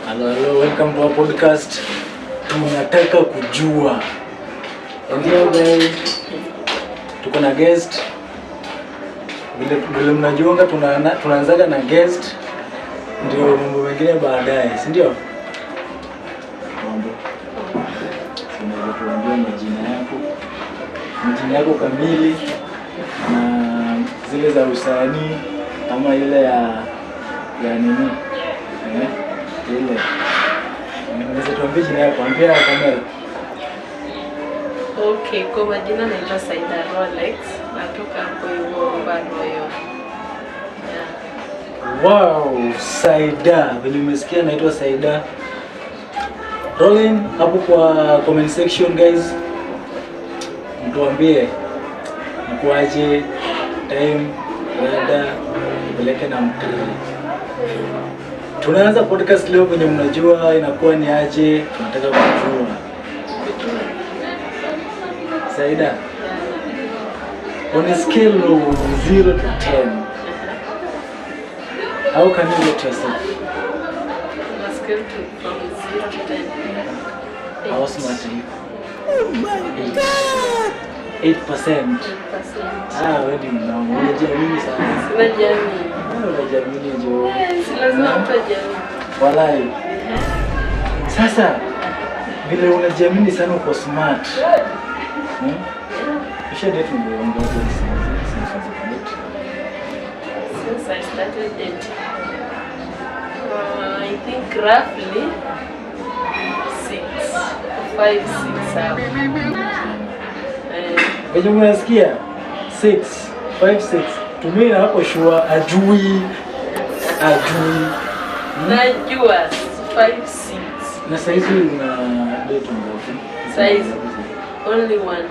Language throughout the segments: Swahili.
Hello, hello, welcome to our podcast. Tunataka kujua. And here guys, tuko na guest. Vile vile mnajuanga tunaanzaga na guest ndio mambo mengine baadaye, si ndio? Mambo. Si unaweza tuambia majina yako kamili na zile za usanii ama ile ya nini? Eh? Ile. Unaweza tuambia jina yako, ambia kamera. Okay, kwa majina naitwa Saida Rolex, natoka hapo hivyo Royal. Yeah. Wow, Saida. Vile umesikia naitwa Saida. Rolling hapo kwa comment section, guys. Mtuambie mkuaje, time, rada, peleke na mtiri. Tunaanza podcast leo venye mnajua inakuwa ni aje, tunataka kujua. Saida, on a scale of 0 to 10, how can you rate yourself? On a scale from 0 to 10. How smart are you? Oh my God! 8%. 8%. Ah, wewe ni mnoma. Unajiamini sana. Sina jamii. Wewe unajiamini jo. Eh, si lazima mtu ajiamini. Walai. Sasa vile unajiamini sana, uko smart. Usha date mgongo since date? Since I started dating, I think roughly 6, 5, 6 hapo. Eh, Venye unasikia 6 5 6 tumia hapo sure ajui ajui. Najua 5, 6. Na saizi una date ngapi? Saizi? Only one.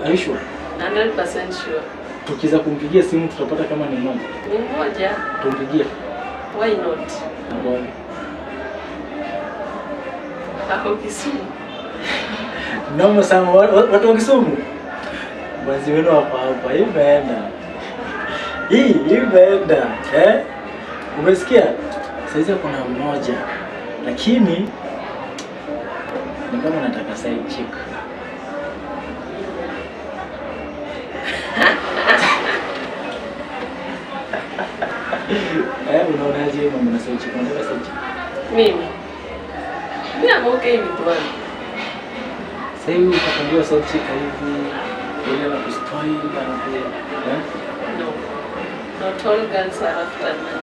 Are you sure? 100% sure. Tukiza kumpigia simu tutapata kama ni mmoja. Ni mmoja. Tumpigie. Why not? Mbona? Ako Kisumu. Noma sana watu wa Kisumu. Basi wenu hapa hapa hii imeenda. Hii imeenda. Eh? Umesikia? Saizi kuna mmoja. Lakini ni kama nataka side chick. Eh, unaonaje mambo na side chick? Unataka side chick? Mimi. Mimi I'm okay with one. Sasa hivi utapangiwa side chick hivi ile na kuspoil anaku eh? No. Not all girls are after money.